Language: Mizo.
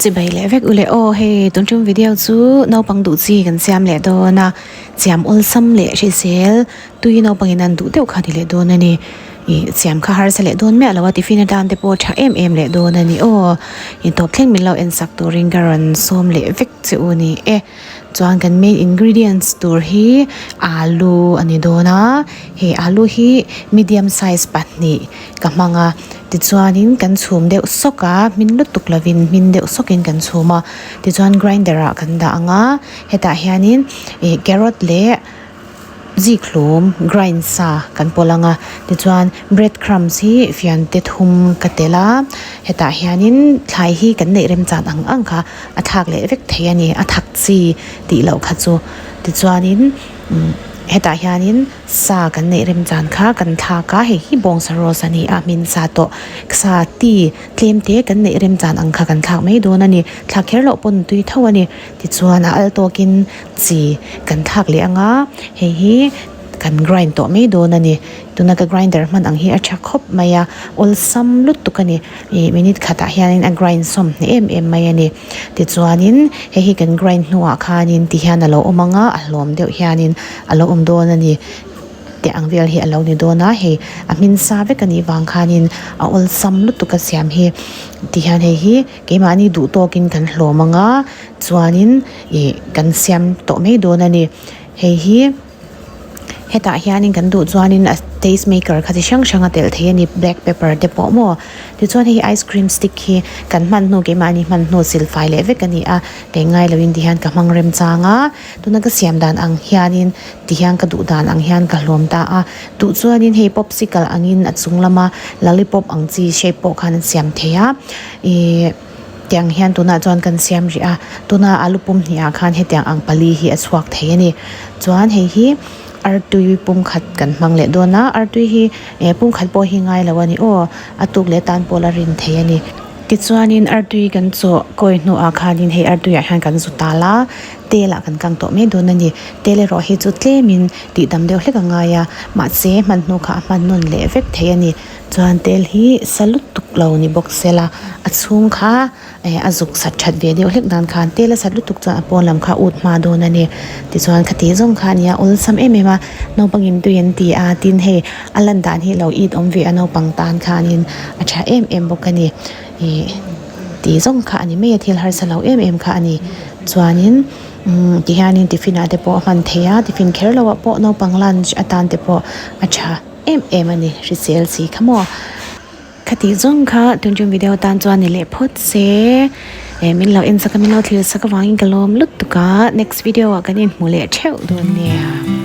Chibai leh vek u le aw hei tun tum video chu naupang duh chi kan siam leh dawn a siam awlsam leh hrisel tui naupang in an duh deuh kha ni leh dawn a ni ih siam kha harsa leh dawn miah lo a tiffin atan te pawh tha em em leh dawn a ni aw intawp thleng min lo en sak turin ka rawn sawm leh vek che u ni e. Chuan kan main ingredients tur hi alu a ni dawn a, he alu hi medium size pahnih ka hmang a, tichuanin kan chhum deuh sawk a, hmin lutuk lovin hmin deuh sawkin kan chhum a, tichuan grinder ah kan dah ang a, hetah hianin ih carrot leh Zikhlum, grind sa kan pawlh ang a, tichuan bread crumbs hi fian te thum ka telh a, hetah hianin thlai hi kan neih remchan ang ang kha a thlak leh vek thei a ni, a thak chi tih loh kha chu. Tichuanin hetah hianin sa kan neih remchan kha kan thlak a, hei hi bawngsa roast a ni a, hmin sa tawh sa ti tlem te kan neih remchan ang kha kan thlak mai dawn a ni, thlak kher loh pawn tui tho a ni. Tichuan a al tawkin chi kan thlak leh ang a, hei hi kan grind tawh mai dawn a ni. Tuna ka grinder hman ang hi a tha khawp mai a, awlsam lutuk a ni. Ih minute khatah hianin a grind sawm hneh em em mai a ni. Tichuanin hei hi kan grind hnuah khanin ti hian a lo awm ang a, a hlawm deuh hianin a lo awm dawn a ni. Tih ang vel hi a lo ni dawn a, hei a hmin sa vek a nih vang khanin a awlsam lutuk a siam hi. Tihian hei hi keimahni duh tawkin kan hlawm ang a, chuanin ih kan siam tawh mai dawn a ni. Hei hi hetah hianin kan duh chuanin a taste maker kha chi hrang hrang a telh thei a ni black pepper te pawh maw. Tichuan hei ice cream stick hi kan hman hnu keimahni hman hnu silfai leh vek a ni a, kei ngai loin tihian ka hmang remchang a, tuna ka siam dan ang hianin tihian ka duh dan ang hian ka hlawm ta a. Duh chuanin hei popsicle angin a chung lama lollipop ang chi shape pawh khan an siam thei a ih. Tiang hian tunah chuan kan siam rih a, tuna alu pum hnih ah khan hetiang ang pali hi a chhuak thei a ni. Chuan hei hi artui pum khat kan hmang leh dawn a, artui hi eh pum khat pawh hi ngai lo a ni aw, a tuk leh tan pawh la rin thei a ni. Tichuanin artui kan chawh kawi hnuah khanin hei artui ah hian kan zu tal a, tel ah kan kang tawh mai dawn a ni. Tel erawh hi chu tlemin tihdam deuh hlek a ngai a, mahse hman hnu kha a hman nawn leh vek thei a ni. Chuan tel hi sa lutuk lo ni bawk se la, a chhung kha eh a zuk sat that ve deuh hlek dan khan tel a sat lutuk chuan a pawn lam kha a ut hma dawn a ni. Tichuan khati zawng kha a nia awlsam em em a, naupangin tui an ti a, tin hei a lan dan hi lo it awm ve a naupang tan khanin a tha em em bawk a ni. Ih ti zawng kha a ni mai a, thil harsa lo em em kha a ni. Chuanin umm tihianin tiffin ah te pawh a hman thei a, tiffin kher loh ah pawh naupang lunch atan te pawh a tha. Em em a ni hrisel si kha maw. Khatih zawng kha tuntum video tan chuan ni leh phawt se eh min lo en sak a min lo thlir sak avangin ka lawm lutuk a next video ah kan inhmu leh theuh dawn nia.